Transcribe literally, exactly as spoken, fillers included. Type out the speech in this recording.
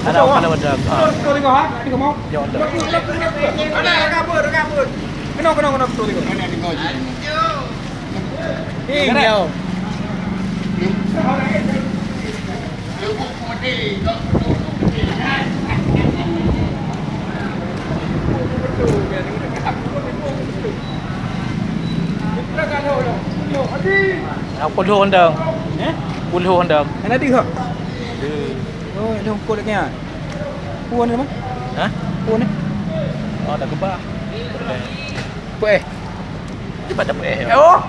Ada, ada, ada. Ah. Yo, ada. Kena, kena, kena, kena. Tinggal. Puluh ondang. Eh? Puluh ondang. Kan ada ha? Ada. Oh, ada hukum lagi ah. Puan ni mah? Hah? Puan ni? Oh, dah gebah. Boleh. Apa eh? Cepat dapat eh. Oh.